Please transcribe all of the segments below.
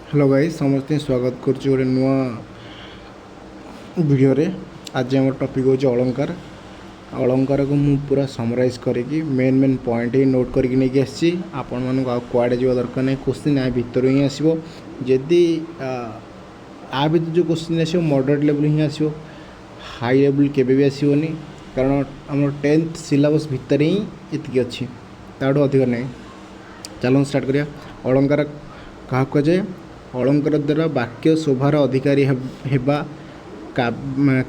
Hello guys, ସମସ୍ତଙ୍କୁ ସ୍ୱାଗତ କରୁଛି ଗୋଟେ ନୂଆ ଭିଡ଼ିଓରେ। ଆଜି ଆମର ଟପିକ୍ ହେଉଛି ଅଳଙ୍କାର। ଅଳଙ୍କାରକୁ ମୁଁ ପୁରା ସମରାଇଜ୍ କରିକି ମେନ୍ ମେନ୍ ପଏଣ୍ଟ ହିଁ ନୋଟ୍ କରିକି ନେଇକି ଆସିଛି। ଆପଣମାନଙ୍କୁ ଆଉ କୁଆଡ଼େ ଯିବା ଦରକାର ନାହିଁ। କୋଶ୍ଚିନ୍ ଆ ଭିତରୁ ହିଁ ଆସିବ। ଯଦି ଆ ଭିତରୁ ଯେଉଁ କୋଶ୍ଚିନ୍ ଆସିବ, ମଡ଼ରେଟ୍ ଲେବୁଲ୍ ହିଁ ଆସିବ, ହାଇ ଲେବୁଲ୍ କେବେ ବି ଆସିବନି। କାରଣ ଆମର 10th syllabus ଭିତରେ ହିଁ ଏତିକି ଅଛି, ତାଠୁ ଅଧିକ ନାହିଁ। ଚାଲନ୍ତୁ ଷ୍ଟାର୍ଟ କରିବା। ଅଳଙ୍କାର କାହାକୁ କୁହାଯାଏ? ଅଳଙ୍କାର ଦ୍ୱାରା ବାକ୍ୟ ଶୋଭାର ଅଧିକାରୀ ହେବା।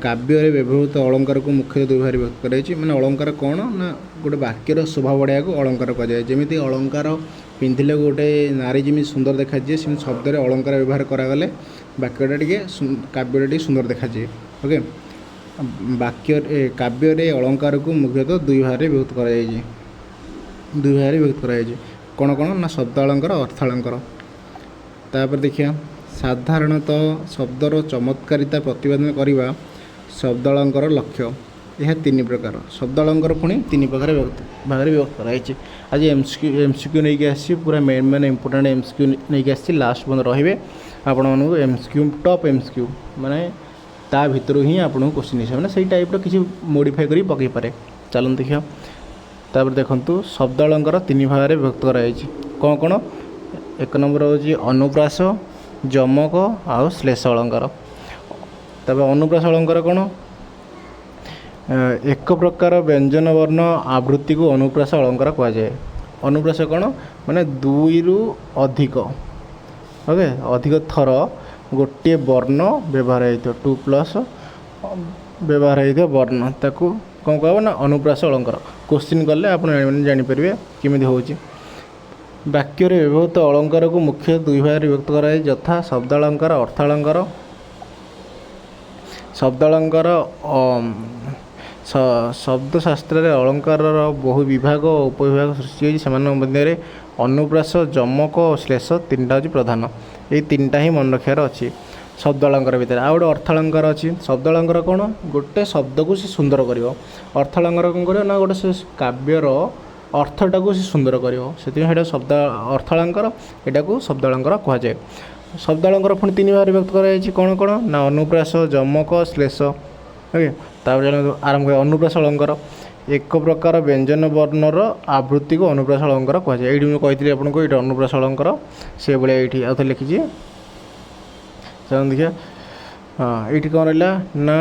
କାବ୍ୟରେ ବ୍ୟବହୃତ ଅଳଙ୍କାରକୁ ମୁଖ୍ୟତଃ ଦୁଇ ଭାଗରେ ବିଭକ୍ତ କରାଯାଇଛି। ମାନେ ଅଳଙ୍କାର କ'ଣ ନା, ଗୋଟେ ବାକ୍ୟର ଶୋଭା ବଢ଼ାଇବାକୁ ଅଳଙ୍କାର କୁହାଯାଏ। ଯେମିତି ଅଳଙ୍କାର ପିନ୍ଧିଲେ ଗୋଟେ ନାରୀ ଯେମିତି ସୁନ୍ଦର ଦେଖାଯାଏ, ସେମିତି ଶବ୍ଦରେ ଅଳଙ୍କାର ବ୍ୟବହାର କରାଗଲେ ବାକ୍ୟଟା ଟିକେ, କାବ୍ୟଟା ଟିକେ ସୁନ୍ଦର ଦେଖାଯାଏ। ଓକେ, ବାକ୍ୟରେ, କାବ୍ୟରେ ଅଳଙ୍କାରକୁ ମୁଖ୍ୟତଃ ଦୁଇ ଭାଗରେ ବିଭକ୍ତ କରାଯାଇଛି। ଦୁଇ ଭାଗରେ ବିଭକ୍ତ କରାଯାଇଛି। କ'ଣ କ'ଣ ନା, ଶବ୍ଦ ଅଳଙ୍କାର, ଅର୍ଥ ଅଳଙ୍କାର। ତାପରେ ଦେଖିବା, ସାଧାରଣତଃ ଶବ୍ଦର ଚମତ୍କାରିତା ପ୍ରତିପାଦନ କରିବା ଶବ୍ଦ ଅଳଙ୍କାର ଲକ୍ଷ୍ୟ। ଏହା ତିନି ପ୍ରକାର। ଶବ୍ଦ ଅଳଙ୍କାର ପୁଣି ତିନି ପ୍ରକାର ଭାଗରେ ବିଭକ୍ତ କରାଯାଇଛି। ଆଜି ଏମ୍ସିକ୍ୟୁ ନେଇକି ଆସିଛି। ପୁରା main main important MCQ ନେଇକି ଆସିଛି। ଲାଷ୍ଟ ପର୍ଯ୍ୟନ୍ତ ରହିବେ। ଆପଣମାନଙ୍କୁ ଏମ୍ସିକ୍ୟୁ, ଟପ୍ ଏମ୍ସିକ୍ୟୁ, ମାନେ ତା ଭିତରୁ ହିଁ ଆପଣଙ୍କୁ କୋଶ୍ଚିନ୍ ଆସିବ, ମାନେ ସେଇ ଟାଇପ୍ର କିଛି ମୋଡ଼ିଫାଏ କରି ପକାଇ ପାରେ। ଚାଲନ୍ତୁ ଦେଖିବା। ତାପରେ ଦେଖନ୍ତୁ, ଶବ୍ଦ ଅଳଙ୍କାର ତିନି ଭାଗରେ ବିଭକ୍ତ କରାଯାଇଛି। କ'ଣ କ'ଣ? ଏକ ନମ୍ବର ହେଉଛି ଅନୁପ୍ରାସ, ଯମକ ଆଉ ଶ୍ଲେଷ ଅଳଙ୍କାର। ତାପରେ ଅନୁପ୍ରାସ ଅଳଙ୍କାର କ'ଣ? ଏକ ପ୍ରକାର ବ୍ୟଞ୍ଜନ ବର୍ଣ୍ଣ ଆବୃତ୍ତିକୁ ଅନୁପ୍ରାସ ଅଳଙ୍କାର କୁହାଯାଏ। ଅନୁପ୍ରାସ କ'ଣ? ମାନେ ଦୁଇରୁ ଅଧିକ, ଓକେ, ଅଧିକ ଥର ଗୋଟିଏ ବର୍ଣ୍ଣ ବ୍ୟବହାର ହେଇଥିବ, 2+ ବ୍ୟବହାର ହେଇଥିବ ବର୍ଣ୍ଣ, ତାକୁ କ'ଣ କୁହାହେବ ନା ଅନୁପ୍ରାସ ଅଳଙ୍କାର। କୋଶ୍ଚିନ୍ କଲେ ଆପଣ ଜାଣିପାରିବେ କେମିତି ହେଉଛି। ବାକ୍ୟରେ ବ୍ୟବହୃତ ଅଳଙ୍କାରକୁ ମୁଖ୍ୟ ଦୁଇ ଭାଗରେ ବିଭକ୍ତ କରାଯାଏ, ଯଥା ଶବ୍ଦ ଅଳଙ୍କାର, ଅର୍ଥ ଅଳଙ୍କାର। ଶବ୍ଦ ଅଳଙ୍କାର, ଶବ୍ଦଶାସ୍ତ୍ରରେ ଅଳଙ୍କାରର ବହୁ ବିଭାଗ ଓ ଉପବିଭାଗ ସୃଷ୍ଟି ହୋଇଛି। ସେମାନଙ୍କ ମଧ୍ୟରେ ଅନୁପ୍ରାସ, ଯମକ ଓ ଶ୍ଲେଷ ତିନିଟା ହେଉଛି ପ୍ରଧାନ। ଏଇ ତିନିଟା ହିଁ ମନେ ରଖିବାର ଅଛି ଶବ୍ଦ ଅଳଙ୍କାର ଭିତରେ। ଆଉ ଗୋଟେ ଅର୍ଥ ଅଳଙ୍କାର ଅଛି। ଶବ୍ଦ ଅଳଙ୍କାର କ'ଣ? ଗୋଟେ ଶବ୍ଦକୁ ସେ ସୁନ୍ଦର କରିବ। ଅର୍ଥ ଅଳଙ୍କାର କ'ଣ କରିବ ନା, ଗୋଟେ ସେ କାବ୍ୟର ଅର୍ଥଟାକୁ ସେ ସୁନ୍ଦର କରିବ। ସେଥିପାଇଁ ସେଇଟା ଶବ୍ଦ ଅର୍ଥ ଅଳଙ୍କାର, ଏଇଟାକୁ ଶବ୍ଦ ଅଳଙ୍କାର କୁହାଯାଏ। ଶବ୍ଦ ଅଳଙ୍କାର ପୁଣି ତିନି ଭାଗରେ ବିଭକ୍ତ କରାଯାଇଛି। କ'ଣ କ'ଣ ନା, ଅନୁପ୍ରାସ, ଯମକ, ଶ୍ଲେଷ। ଓକେ, ତାପରେ ଆରମ୍ଭ କରିବା। ଅନୁପ୍ରାସ ଅଳଙ୍କାର, ଏକ ପ୍ରକାର ବ୍ୟଞ୍ଜନ ବର୍ଣ୍ଣର ଆବୃତ୍ତିକୁ ଅନୁପ୍ରାସ ଅଳଙ୍କାର କୁହାଯାଏ। ଏଇଠି ମୁଁ କହିଥିଲି ଆପଣଙ୍କୁ, ଏଇଟା ଅନୁପ୍ରାସ ଅଳଙ୍କାର। ସେଭଳିଆ ଏଇଠି ଆଉ ଥରେ ଲେଖିଛି। ଚାଲନ୍ତୁ ଦେଖିବା। ହଁ, ଏଇଠି କ'ଣ ରହିଲା ନା,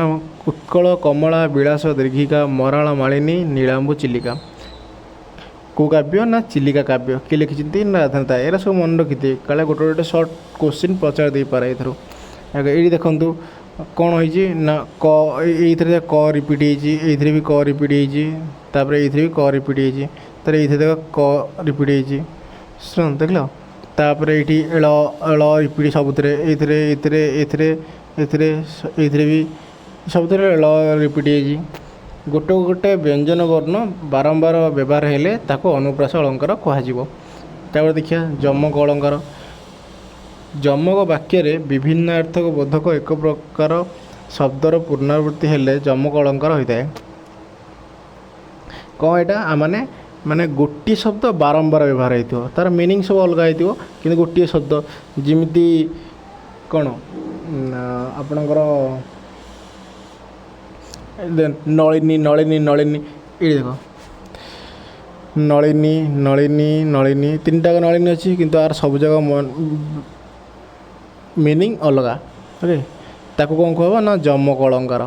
ଉତ୍କଳ କମଳା ବିଳାସ ଦୀର୍ଘିକା ମରାଳ ମାଳିନୀ ନୀଳାମ୍ବୁ ଚିଲିକା। କେଉଁ କାବ୍ୟ ନା, ଚିଲିକା କାବ୍ୟ। କିଏ ଲେଖିଛନ୍ତି ନା, ରାଧାନାଥ ରାୟ। ଏରା ସବୁ ମନେ ରଖିଥିବେ, କାଳେ ଗୋଟେ ଗୋଟେ ସର୍ଟ କୋଶ୍ଚିନ୍ ପଚାରି ଦେଇପାରେ ଏଥିରୁ। ଆଗ ଏଇଠି ଦେଖନ୍ତୁ କ'ଣ ହେଇଛି ନା, କ ଏଇଥିରେ କ ରିପିଟ୍ ହେଇଛି, ଏଇଥିରେ ବି କ ରିପିଟ୍ ହେଇଛି, ତାପରେ ଏଇଥିରେ ବି କ ରିପିଟ୍ ହେଇଛି। ତାପରେ ଏଇଥିରେ ଦେଖ କ ରିପିଟ୍ ହେଇଛି। ଶୁଣ, ଦେଖିଲ? ତାପରେ ଏଇଠି ଳ, ଳ ରିପିଟ୍ ସବୁଥିରେ। ଏଇଥିରେ, ଏଇଥିରେ, ଏଇଥିରେ, ଏଥିରେ, ଏଇଥିରେ ବି ସବୁଥିରେ ଳ ରିପିଟ୍ ହେଇଛି। ଗୋଟେ ଗୋଟେ ବ୍ୟଞ୍ଜନ ବର୍ଣ୍ଣ ବାରମ୍ବାର ବ୍ୟବହାର ହେଲେ ତାକୁ ଅନୁପ୍ରାସ ଅଳଙ୍କାର କୁହାଯିବ। ତାପରେ ଦେଖିବା ଯମକ ଅଳଙ୍କାର। ଯମକ, ବାକ୍ୟରେ ବିଭିନ୍ନାର୍ଥକ ବୋଧକ ଏକ ପ୍ରକାର ଶବ୍ଦର ପୁନରାବୃତ୍ତି ହେଲେ ଯମକ ଅଳଙ୍କାର ହୋଇଥାଏ। କ'ଣ ଏଇଟା? ମାନେ ମାନେ ଗୋଟିଏ ଶବ୍ଦ ବାରମ୍ବାର ବ୍ୟବହାର ହେଇଥିବ, ତା'ର ମିନିଂ ସବୁ ଅଲଗା ହେଇଥିବ, କିନ୍ତୁ ଗୋଟିଏ ଶବ୍ଦ। ଯେମିତି କ'ଣ ନା, ଆପଣଙ୍କର ନଳିନୀ, ନଳିନୀ, ନଳିନୀ। ଏଇଠି ଦେଖ, ନଳିନୀ, ନଳିନୀ, ନଳିନୀ, ତିନିଟା ନଳିନୀ ଅଛି, କିନ୍ତୁ ଆର ସବୁ ଯାକ ମିନିଂ ଅଲଗା। ଓକେ, ତାକୁ କ'ଣ କୁହାହେବ ନା, ଯମକ ଅଳଙ୍କାର।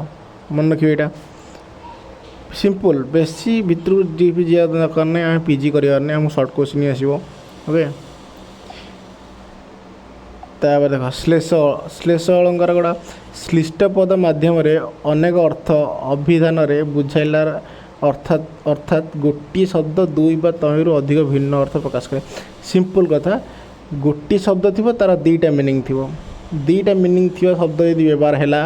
ମନେ ରଖିବେ, ଏଇଟା ସିମ୍ପଲ୍। ବେଶୀ ଭିତରକୁ ଡିପ୍ ଯିବା ଦରକାର ନାହିଁ। ଆମେ ପିଜି କରିବାର ନାହିଁ, ଆମକୁ ସର୍ଟ କୋଶ୍ଚିନ୍ ଆସିବ। ଓକେ, ତାପରେ ଦେଖ ଶ୍ଲେଷ। ଶ୍ଲେଷ ଅଳଙ୍କାର ଗୁଡ଼ା, ଶ୍ଳିଷ୍ଟ ପଦ ମାଧ୍ୟମରେ ଅନେକ ଅର୍ଥ ଅଭିଧାନରେ ବୁଝାଇଲା, ଅର୍ଥାତ୍ ଗୋଟିଏ ଶବ୍ଦ ଦୁଇ ବା ତହିଁରୁ ଅଧିକ ଭିନ୍ନ ଅର୍ଥ ପ୍ରକାଶ କରେ। ସିମ୍ପଲ୍ କଥା, ଗୋଟିଏ ଶବ୍ଦ ଥିବ, ତା'ର ଦୁଇଟା ମିନିଂ ଥିବ। ଦୁଇଟା ମିନିଂ ଥିବା ଶବ୍ଦ ଯଦି ବ୍ୟବହାର ହେଲା,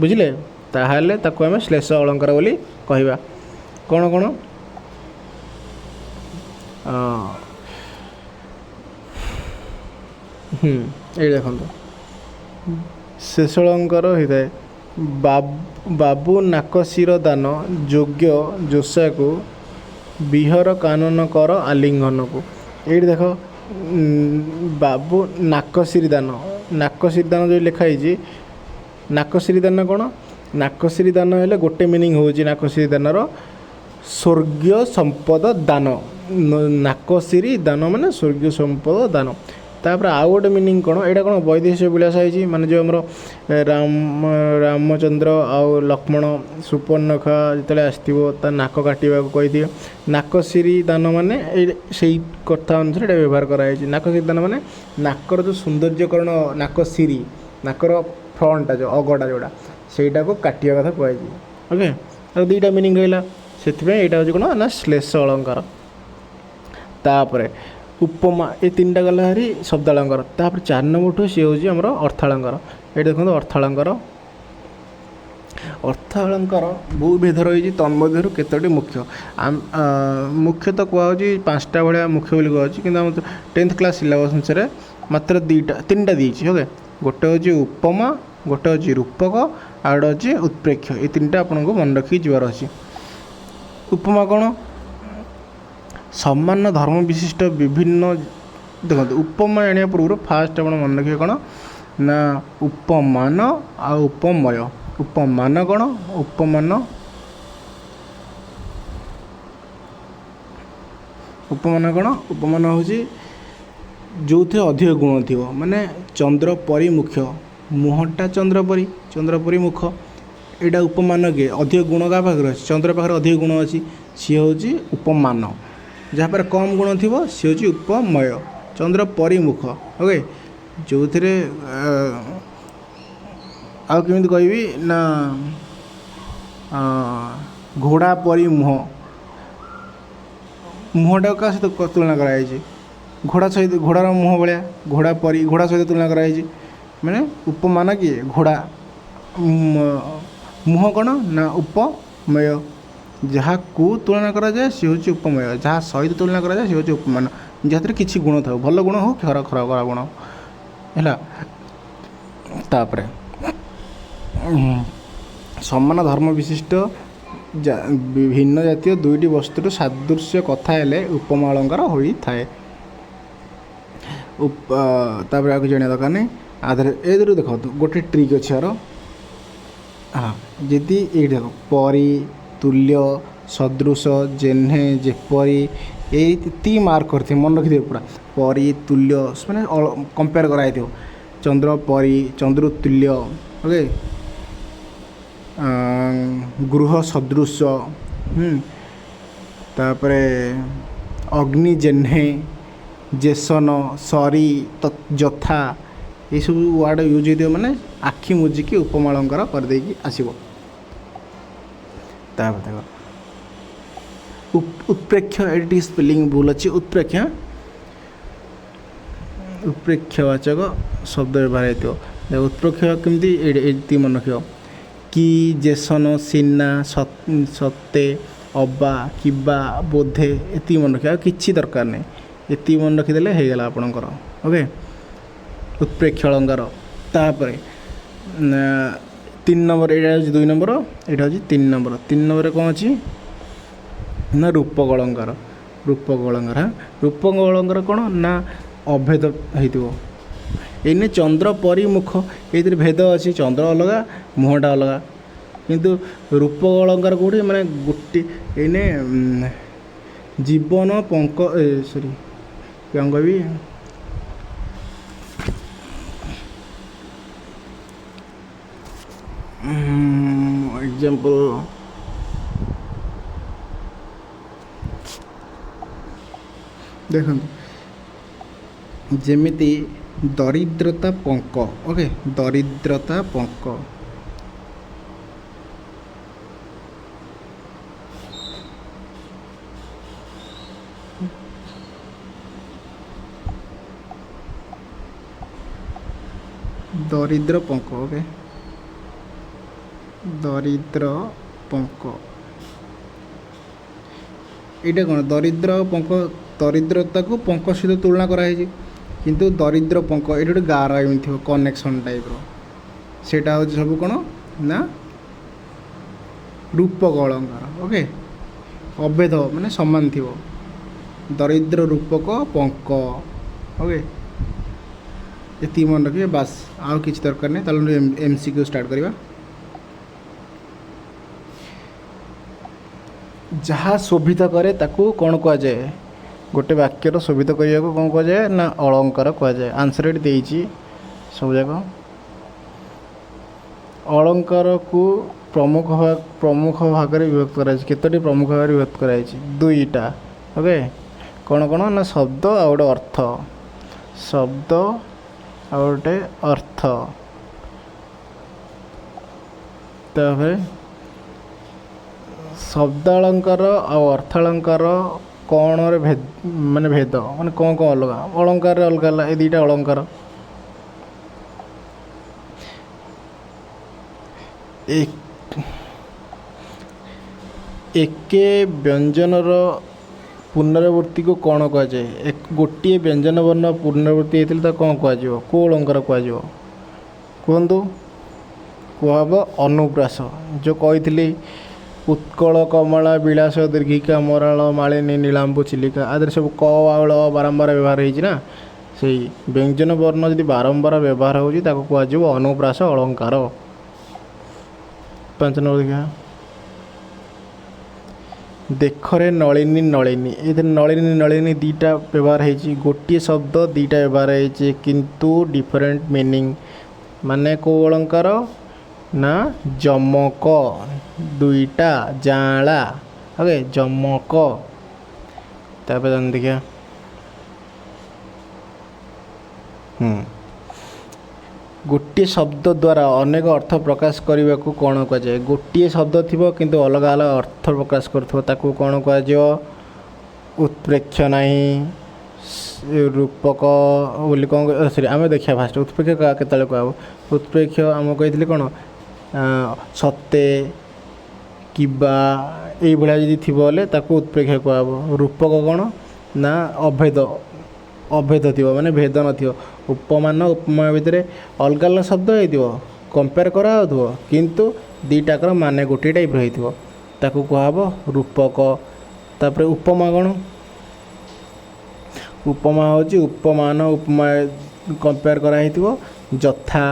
ବୁଝିଲେ, ତାହେଲେ ତାକୁ ଆମେ ଶ୍ଲେଷ ଅଳଙ୍କାର ବୋଲି କହିବା। କ'ଣ କ'ଣ? ଏଇଠି ଦେଖନ୍ତୁ, ଶେଷ ଅଳଙ୍କାର ହେଇଥାଏ। ବାବୁ ନାକଶିର ଦାନ ଯୋଗ୍ୟ ଯୋଷାକୁ ବିହର କାନନ କର ଆଲିଙ୍ଗନକୁ। ଏଇଠି ଦେଖ, ବାବୁ ନାକଶିରି ଦାନ। ନାକଶିରି ଦାନ ଯେଉଁ ଲେଖା ହେଇଛି, ନାକଶିରି ଦାନ କ'ଣ? ନାକଶିରି ଦାନ ହେଲେ ଗୋଟେ ମିନିଂ ହେଉଛି ନାକଶିରି ଦାନର ସ୍ୱର୍ଗୀୟ ସମ୍ପଦ ଦାନ। ନାକଶିରି ଦାନ ମାନେ ସ୍ୱର୍ଗୀୟ ସମ୍ପଦ ଦାନ। ତାପରେ ଆଉ ଗୋଟେ ମିନିଂ କ'ଣ? ଏଇଟା କ'ଣ ବୈଦେଶିକ ବିଳାସ ହେଇଛି, ମାନେ ଯେଉଁ ଆମର ରାମଚନ୍ଦ୍ର ଆଉ ଲକ୍ଷ୍ମଣ ସୁପର୍ଣ୍ଣଖା ଯେତେବେଳେ ଆସିଥିବ ତା ନାକ କାଟିବାକୁ କହିଥିବେ। ନାକଶିରି ଦାନ ମାନେ ଏଇ ସେଇ କଥା ଅନୁସାରେ ଏଇଟା ବ୍ୟବହାର କରାଯାଇଛି। ନାକଶିରି ଦାନ ମାନେ ନାକର ଯେଉଁ ସୌନ୍ଦର୍ଯ୍ୟକରଣ, ନାକଶିରି, ନାକର ଫ୍ରଣ୍ଟଟା ଯେଉଁ ଅଗଟା ଯେଉଁଟା, ସେଇଟାକୁ କାଟିବା କଥା କୁହାଯାଇଛି। ଓକେ, ଆଉ ଦୁଇଟା ମିନିଂ ରହିଲା, ସେଥିପାଇଁ ଏଇଟା ହେଉଛି କ'ଣ ନା ଶ୍ଲେଷ ଅଳଙ୍କାର। ତାପରେ ଉପମା, ଏ ତିନିଟା ଗଲା ହାରି ଶବ୍ଦାଳଙ୍କାର। ତାପରେ 4 ନମ୍ବରଠୁ ସିଏ ହେଉଛି ଆମର ଅର୍ଥାଳଙ୍କାର। ଏଇଠି ଦେଖନ୍ତୁ ଅର୍ଥାଳଙ୍କାର। ଅର୍ଥାଳଙ୍କାର ବହୁ ଭେଦ ରହିଛି, ତନ୍ମଧ୍ୟରୁ କେତୋଟି ମୁଖ୍ୟ। ମୁଖ୍ୟତଃ କୁହାହେଉଛି 5ଟା ଭଳିଆ ମୁଖ୍ୟ ବୋଲି କୁହାହେଉଛି, କିନ୍ତୁ ଆମ 10th class syllabus ଅନୁସାରେ ମାତ୍ର 2ଟା 3ଟା ଦେଇଛି। ଓକେ, ଗୋଟେ ହେଉଛି ଉପମା, ଗୋଟେ ହେଉଛି ରୂପକ, ଆଉ ଗୋଟେ ହେଉଛି ଉତ୍ପ୍ରେକ୍ଷ। ଏ 3ଟା ଆପଣଙ୍କୁ ମନେ ରଖିକି ଯିବାର ଅଛି। ଉପମା କ'ଣ? ସମାନ ଧର୍ମ ବିଶିଷ୍ଟ ବିଭିନ୍ନ, ଦେଖନ୍ତୁ ଉପମା ଜାଣିବା ପୂର୍ବରୁ ଫାଷ୍ଟ ଆପଣ ମନେ ରଖିବେ କ'ଣ ନା ଉପମାନ ଆଉ ଉପମୟ। ଉପମାନ କ'ଣ? ଉପମାନ, ଉପମାନ କ'ଣ? ଉପମାନ ହେଉଛି ଯେଉଁଥିରେ ଅଧିକ ଗୁଣ ଥିବ, ମାନେ ଚନ୍ଦ୍ର ପରି ମୁଖ୍ୟ, ମୁହଁଟା ଚନ୍ଦ୍ର ପରି, ଚନ୍ଦ୍ର ପରି ମୁଖ, ଏଇଟା ଉପମାନ। କିଏ ଅଧିକ ଗୁଣ କାହା ପାଖରେ ଅଛି? ଚନ୍ଦ୍ର ପାଖରେ ଅଧିକ ଗୁଣ ଅଛି, ସିଏ ହେଉଛି ଉପମାନ। ଯାହା ପାଖରେ କମ୍ ଗୁଣ ଥିବ ସିଏ ହେଉଛି ଉପମୟ, ଚନ୍ଦ୍ର ପରି ମୁଖ। ଓକେ, ଯେଉଁଥିରେ ଆଉ କେମିତି କହିବି ନା ଘୋଡ଼ା ପରି ମୁହଁ, ମୁହଁଟାକୁ କାହା ସହିତ ତୁଳନା କରାଯାଇଛି? ଘୋଡ଼ା ସହିତ, ଘୋଡ଼ାର ମୁହଁ ଭଳିଆ, ଘୋଡ଼ା ପରି, ଘୋଡ଼ା ସହିତ ତୁଳନା କରାଯାଇଛି। ମାନେ ଉପମାନ କିଏ? ଘୋଡ଼ା। ମୁହଁ କ'ଣ ନା ଉପମେୟ। ଯାହାକୁ ତୁଳନା କରାଯାଏ ସିଏ ହେଉଛି ଉପମେୟ, ଯାହା ସହିତ ତୁଳନା କରାଯାଏ ସିଏ ହେଉଛି ଉପମାନ। ଯାହାଥିରେ କିଛି ଗୁଣ ଥାଉ, ଭଲ ଗୁଣ ହଉ ଖରାପ ଖରାପ ଗୁଣ ହେଲା। ତାପରେ ସମାନ ଧର୍ମ ବିଶିଷ୍ଟ ଭିନ୍ନ ଜାତୀୟ ଦୁଇଟି ବସ୍ତୁର ସାଦୃଶ୍ୟ କଥା ହେଲେ ଉପମା ଅଳଙ୍କାର ହୋଇଥାଏ। ତାପରେ ଆଉ କିଛି ଜାଣିବା ଦରକାର ନାହିଁ। ଆଧାରେ ଏଥିରୁ ଦେଖନ୍ତୁ ଗୋଟେ ଟ୍ରିକ୍ ଅଛି ଆର। ହଁ, ଯଦି ଏଇଠି ଦେଖ ପରି, ତୁଲ୍ୟ, ସଦୃଶ, ଯେହ୍ନେ, ଯେପରି, ଏଇ ଏତିକି ମାର୍କ କରିଥିବେ, ମନେ ରଖିଥିବେ ପୁରା। ପରି, ତୁଲ୍ୟ ମାନେ କମ୍ପେୟାର କରାଯାଇଥିବ, ଚନ୍ଦ୍ର ପରି, ଚନ୍ଦ୍ର ତୁଲ୍ୟ, ଓକେ, ଗୃହ ସଦୃଶ, ତାପରେ ଅଗ୍ନି ଯେହ୍ନେ, ଯେସନ, ସରି, ଯଥା, ଏଇସବୁ ୱାର୍ଡ଼ ୟୁଜ୍ ହେଇଥିବ, ମାନେ ଆଖି ମୁଜିକି ଉପମା ଅଳଙ୍କାର କରିଦେଇକି ଆସିବ। ତାପରେ ଦେଖ ଉତ୍ପ୍ରେକ୍ଷ, ଏଠି ଟିକେ ସ୍ପେଲିଂ ଭୁଲ ଅଛି। ଉତ୍ପ୍ରେକ୍ଷ, ଉତ୍ପ୍ରେକ୍ଷବାଚକ ଶବ୍ଦ ବ୍ୟବହାର ହେଇଥିବ। ଦେଖ ଉତ୍ପ୍ରେକ୍ଷ କେମିତି, ଏଇଠି ଏତିକି ମନେ ରଖିବ, କି, ଯେସନ, ସିନା, ସତେ, ଅବା, କିବା, ବୋଧେ, ଏତିକି ମନେ ରଖିବ, ଆଉ କିଛି ଦରକାର ନାହିଁ। ଏତିକି ମନେ ରଖିଦେଲେ ହେଇଗଲା ଆପଣଙ୍କର। ଓକେ, ଉତ୍ପ୍ରେକ୍ଷ ଅଳଙ୍କାର। ତାପରେ 3 ନମ୍ବର, ଏଇଟା ହେଉଛି 2 ନମ୍ବର, ଏଇଟା ହେଉଛି 3 ନମ୍ବର। 3 ନମ୍ବରରେ କ'ଣ ଅଛି ନା ରୂପକ ଅଳଙ୍କାର। ରୂପକ ଅଳଙ୍କାର, ରୂପକ ଅଳଙ୍କାର କ'ଣ ନା ଅଭେଦ ହେଇଥିବ। ଏଇନେ ଚନ୍ଦ୍ର ପରି ମୁଖ, ଏଇଥିରେ ଭେଦ ଅଛି, ଚନ୍ଦ୍ର ଅଲଗା ମୁହଁଟା ଅଲଗା। କିନ୍ତୁ ରୂପକ ଅଳଙ୍କାର କେଉଁଠି ମାନେ ଗୋଟେ ଏଇନେ ଜୀବନ ପଙ୍କ, ସରି କ'ଣ କହିବି, ଏକ୍ଜାମ୍ପଲ୍ ଦେଖନ୍ତୁ, ଯେମିତି ଦରିଦ୍ରତା ପଙ୍କ। ଓକେ, ଦରିଦ୍ରତା ପଙ୍କ, ଦରିଦ୍ର ପଙ୍କ। ଓକେ, ଦରିଦ୍ର ପଙ୍କ, ଏଇଟା କ'ଣ ଦରିଦ୍ର ପଙ୍କ, ଦରିଦ୍ରତାକୁ ପଙ୍କ ସହିତ ତୁଳନା କରାହେଇଛି, କିନ୍ତୁ ଦରିଦ୍ର ପଙ୍କ ଏଇଠି ଗୋଟେ ଗାର ଏମିତି ଥିବ କନେକ୍ସନ୍ ଟାଇପ୍ର, ସେଇଟା ହେଉଛି ସବୁ କ'ଣ ନା ରୂପକ ଅଳଙ୍କାର। ଓକେ, ଅଭେଦ ମାନେ ସମାନ ଥିବ, ଦରିଦ୍ର ରୂପକ ପଙ୍କ। ଓକେ, ଏତିକି ମନେ ରଖିବେ ବାସ୍, ଆଉ କିଛି ଦରକାର ନାହିଁ। ତାହେଲେ MCQ start କରିବା। ଯାହା ଶୋଭିତ କରେ ତାକୁ କ'ଣ କୁହାଯାଏ? ଗୋଟେ ବାକ୍ୟର ଶୋଭିତ କରିବାକୁ କ'ଣ କୁହାଯାଏ ନା ଅଳଙ୍କାର କୁହାଯାଏ। ଆନ୍ସର୍ ଏଠି ଦେଇଛି ସବୁଯାକ। ଅଳଙ୍କାରକୁ ପ୍ରମୁଖ ଭାଗରେ ବିଭକ୍ତ କରାଯାଇଛି। କେତୋଟି ପ୍ରମୁଖ ଭାଗରେ ବିଭକ୍ତ କରାଯାଇଛି? ଦୁଇଟା। ଓକେ, କ'ଣ କ'ଣ ନା ଶବ୍ଦ ଆଉ ଗୋଟେ ଅର୍ଥ। ଶବ୍ଦ ଆଉ ଗୋଟେ ଅର୍ଥ। ତାପରେ ଶବ୍ଦାଳଙ୍କାର ଆଉ ଅର୍ଥାଳଙ୍କାର କ'ଣରେ ମାନେ ଭେଦ, ମାନେ କ'ଣ କ'ଣ ଅଲଗା? ଅଳଙ୍କାରରେ ଅଲଗା ହେଲା, ଏ ଦୁଇଟା ଅଳଙ୍କାର। ଏକେ ବ୍ୟଞ୍ଜନର ପୁନରାବୃତ୍ତିକୁ କ'ଣ କୁହାଯାଏ? ଗୋଟିଏ ବ୍ୟଞ୍ଜନ ବର୍ଣ୍ଣ ପୁନରାବୃତ୍ତି ହେଇଥିଲେ ତାକୁ କ'ଣ କୁହାଯିବ? କେଉଁ ଅଳଙ୍କାର କୁହାଯିବ କୁହନ୍ତୁ? କୁହାହେବ ଅନୁପ୍ରାସ। ଯେଉଁ କହିଥିଲି ଉତ୍କଳ କମଳା ବିଳାସ ଦୀର୍ଘିକା ମରାଳ ମାଳିନୀ ନୀଳାମ୍ବୁ ଚିଲିକା, ଆ ଦେହରେ ସବୁ କ ଆଉ ଳ ବାରମ୍ବାର ବ୍ୟବହାର ହେଇଛି ନା, ସେଇ ବ୍ୟଞ୍ଜନ ବର୍ଣ୍ଣ ଯଦି ବାରମ୍ବାର ବ୍ୟବହାର ହେଉଛି ତାକୁ କୁହାଯିବ ଅନୁପ୍ରାସ ଅଳଙ୍କାର। 5 ନମ୍ବର ଦେଖିବା। ଦେଖରେ ନଳିନୀ ନଳିନୀ, ଏଥିରେ ନଳିନୀ ନଳିନୀ ଦୁଇଟା ବ୍ୟବହାର ହେଇଛି, ଗୋଟିଏ ଶବ୍ଦ ଦୁଇଟା ବ୍ୟବହାର ହେଇଛି କିନ୍ତୁ ଡିଫରେଣ୍ଟ ମିନିଂ। ମାନେ କେଉଁ ଅଳଙ୍କାର ନା ଯମକ, ଦୁଇଟା ଜାଁଳା। ଓକେ, ଯମକ। ତାପରେ ଦେଖିବା। ଗୋଟିଏ ଶବ୍ଦ ଦ୍ୱାରା ଅନେକ ଅର୍ଥ ପ୍ରକାଶ କରିବାକୁ କ'ଣ କୁହାଯାଏ? ଗୋଟିଏ ଶବ୍ଦ ଥିବ କିନ୍ତୁ ଅଲଗା ଅଲଗା ଅର୍ଥ ପ୍ରକାଶ କରୁଥିବ, ତାକୁ କ'ଣ କୁହାଯିବ? ଉତ୍ପ୍ରେକ୍ଷ ନାହିଁ, ରୂପକ ବୋଲି କ'ଣ? ସରି, ଆମେ ଦେଖିବା ଫାଷ୍ଟ ଉତ୍ପ୍ରେକ୍ଷ କେତେବେଳେ କୁହାହେବ। ଉତ୍ପ୍ରେକ୍ଷ ଆମେ କହିଥିଲି କ'ଣ, ସତେ କିବା ଏଇଭଳିଆ ଯଦି ଥିବ ହେଲେ ତାକୁ ଉତ୍ପ୍ରେକ୍ଷ କୁହାହେବ। ରୂପକ କ'ଣ ନା ଅଭେଦ, ଅଭେଦ ଥିବ ମାନେ ଭେଦ ନଥିବ। ଉପମାନ ଉପମେୟ ଭିତରେ ଅଲଗା ଅଲଗା ଶବ୍ଦ ହେଇଥିବ, କମ୍ପେୟାର କରାହେଉଥିବ କିନ୍ତୁ ଦୁଇଟାକର ମାନେ ଗୋଟିଏ ଟାଇପ୍ର ହେଇଥିବ, ତାକୁ କୁହାହେବ ରୂପକ। ତାପରେ ଉପମା କ'ଣ? ଉପମା ହେଉଛି ଉପମାନ ଉପମା କମ୍ପେୟାର କରାହେଇଥିବ, ଯଥା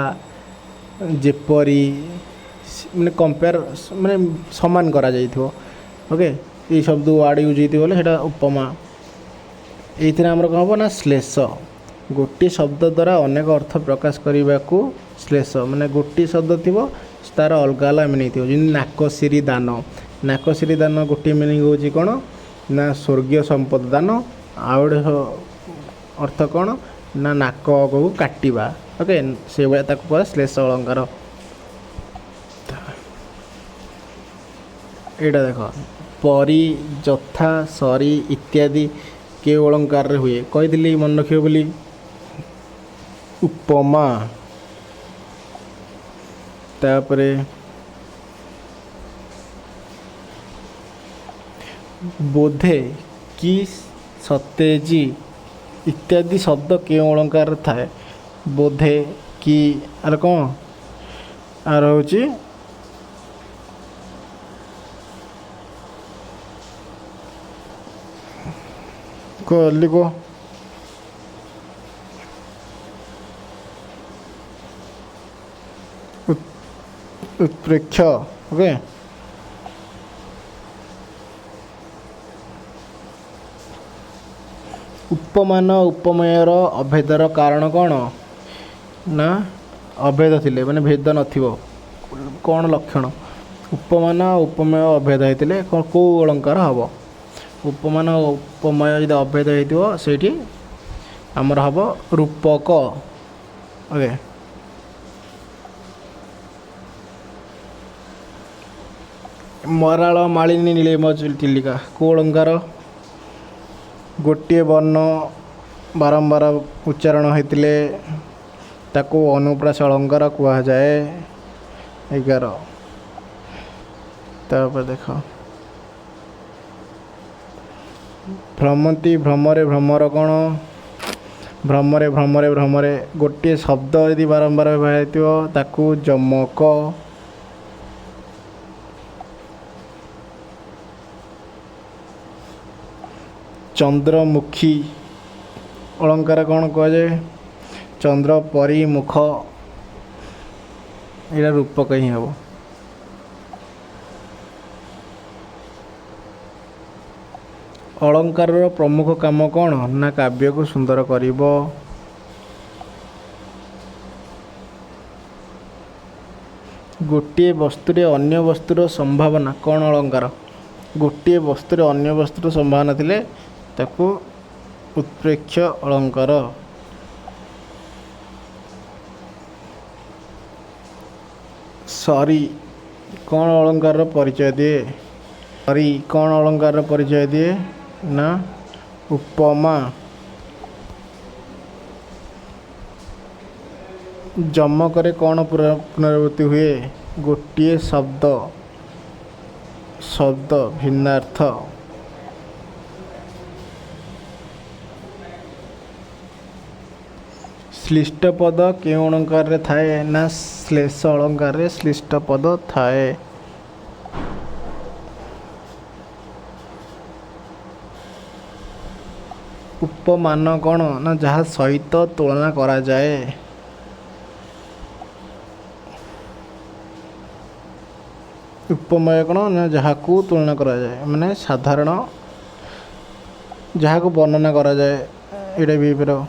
ଯେପରି ମାନେ କମ୍ପେୟାର ମାନେ ସମାନ କରାଯାଇଥିବ। ଓକେ, ଏଇ ଶବ୍ଦ ୱାର୍ଡ଼ ୟୁଜ୍ ହେଇଥିବ ବୋଲେ ସେଇଟା ଉପମା। ଏଇଥିରେ ଆମର କ'ଣ ହେବ ନା ଶ୍ଲେଷ। ଗୋଟିଏ ଶବ୍ଦ ଦ୍ୱାରା ଅନେକ ଅର୍ଥ ପ୍ରକାଶ କରିବାକୁ ଶ୍ଲେଷ, ମାନେ ଗୋଟିଏ ଶବ୍ଦ ଥିବ ତା'ର ଅଲଗା ଅଲଗା ମିନିଂ ଥିବ। ଯେମିତି ନାକଶିରି ଦାନ, ନାକଶିରି ଦାନ ଗୋଟିଏ ମିନିଂ ହେଉଛି କ'ଣ ନା ସ୍ୱର୍ଗୀୟ ସମ୍ପଦ ଦାନ, ଆଉ ଗୋଟେ ଅର୍ଥ କ'ଣ ନା ନାକକୁ କାଟିବା। ଓକେ, ସେଇଭଳିଆ ତାକୁ କୁହାଯାଏ ଶ୍ଲେଷ ଅଳଙ୍କାର। ଏଇଟା ଦେଖ, ପରି ଯଥା ସରି ଇତ୍ୟାଦି କେଉଁ ଅଳଙ୍କାରରେ ହୁଏ? କହିଥିଲି ମନେ ରଖିବ ବୋଲି, ଉପମା। ତାପରେ ବୋଧେ କି ସତେଜି ଇତ୍ୟାଦି ଶବ୍ଦ କେଉଁ ଅଳଙ୍କାରରେ ଥାଏ? ବୋଧେ କି ଆର କ'ଣ ଆର ହେଉଛି କୁହ ଜଲ୍ଦି କୁହ। ଉତ୍ପ୍ରେକ୍ଷ। ଓକେ, ଉପମାନ ଉପମେୟର ଅଭେଦର କାରଣ କ'ଣ ନା ଅଭେଦ ଥିଲେ ମାନେ ଭେଦ ନଥିବ, କ'ଣ ଲକ୍ଷଣ? ଉପମାନ ଉପମେୟ ଅଭେଦ ହେଇଥିଲେ କେଉଁ ଅଳଙ୍କାର ହେବ? ଉପମାନ ଉପମେୟ ଯଦି ଅଭେଦ ହେଇଥିବ ସେଇଠି ଆମର ହେବ ରୂପକ। ଓକେ, ମରାଳ ମାଳିନୀ ନୀଳିମ ଚିଲିକା କେଉଁ ଅଳଙ୍କାର? ଗୋଟିଏ ବର୍ଣ୍ଣ ବାରମ୍ବାର ଉଚ୍ଚାରଣ ହେଇଥିଲେ ତାକୁ ଅନୁପ୍ରାସ ଅଳଙ୍କାର କୁହାଯାଏ। 11। ତାପରେ ଦେଖ, ଭ୍ରମନ୍ତି ଭ୍ରମରେ ଭ୍ରମର କ'ଣ? ଭ୍ରମରେ ଭ୍ରମରେ ଭ୍ରମରେ ଗୋଟିଏ ଶବ୍ଦ ଯଦି ବାରମ୍ବାର ବ୍ୟବହାର ହେଇଥିବ ତାକୁ ଯମକ। ଚନ୍ଦ୍ରମୁଖୀ ଅଳଙ୍କାର କ'ଣ କୁହାଯାଏ? ଚନ୍ଦ୍ର ପରି ମୁଖ, ଏଇଟା ରୂପକ ହିଁ ହେବ। ଅଳଙ୍କାରର ପ୍ରମୁଖ କାମ କ'ଣ? ନା କାବ୍ୟକୁ ସୁନ୍ଦର କରିବ। ଗୋଟିଏ ବସ୍ତୁରେ ଅନ୍ୟ ବସ୍ତୁର ସମ୍ଭାବନା କ'ଣ ଅଳଙ୍କାର? ଗୋଟିଏ ବସ୍ତୁରେ ଅନ୍ୟ ବସ୍ତୁର ସମ୍ଭାବନା ଥିଲେ ତାକୁ ଉତ୍ପ୍ରେକ୍ଷ ଅଳଙ୍କାର। ସରି କ'ଣ ଅଳଙ୍କାରର ପରିଚୟ ଦିଏ? ସରି କ'ଣ ଅଳଙ୍କାରର ପରିଚୟ ଦିଏ? ନା ଉପମା। ଯମକରେ କ'ଣ ପୁନରାବୃତ୍ତି ହୁଏ? ଗୋଟିଏ ଶବ୍ଦ, ଶବ୍ଦ ଭିନ୍ନାର୍ଥ। ଶ୍ଳିଷ୍ଟ ପଦ କେଉଁ ଅଳଙ୍କାରରେ ଥାଏ? ନା ଶ୍ଲେଷ ଅଳଙ୍କାରରେ ଶ୍ଳିଷ୍ଟ ପଦ ଥାଏ। ଉପମାନ କ'ଣ? ନା ଯାହା ସହିତ ତୁଳନା କରାଯାଏ। ଉପମେୟ କ'ଣ? ନା ଯାହାକୁ ତୁଳନା କରାଯାଏ, ମାନେ ସାଧାରଣ ଯାହାକୁ ବର୍ଣ୍ଣନା କରାଯାଏ, ଏଇଟା ବି ହେଇପାରିବ।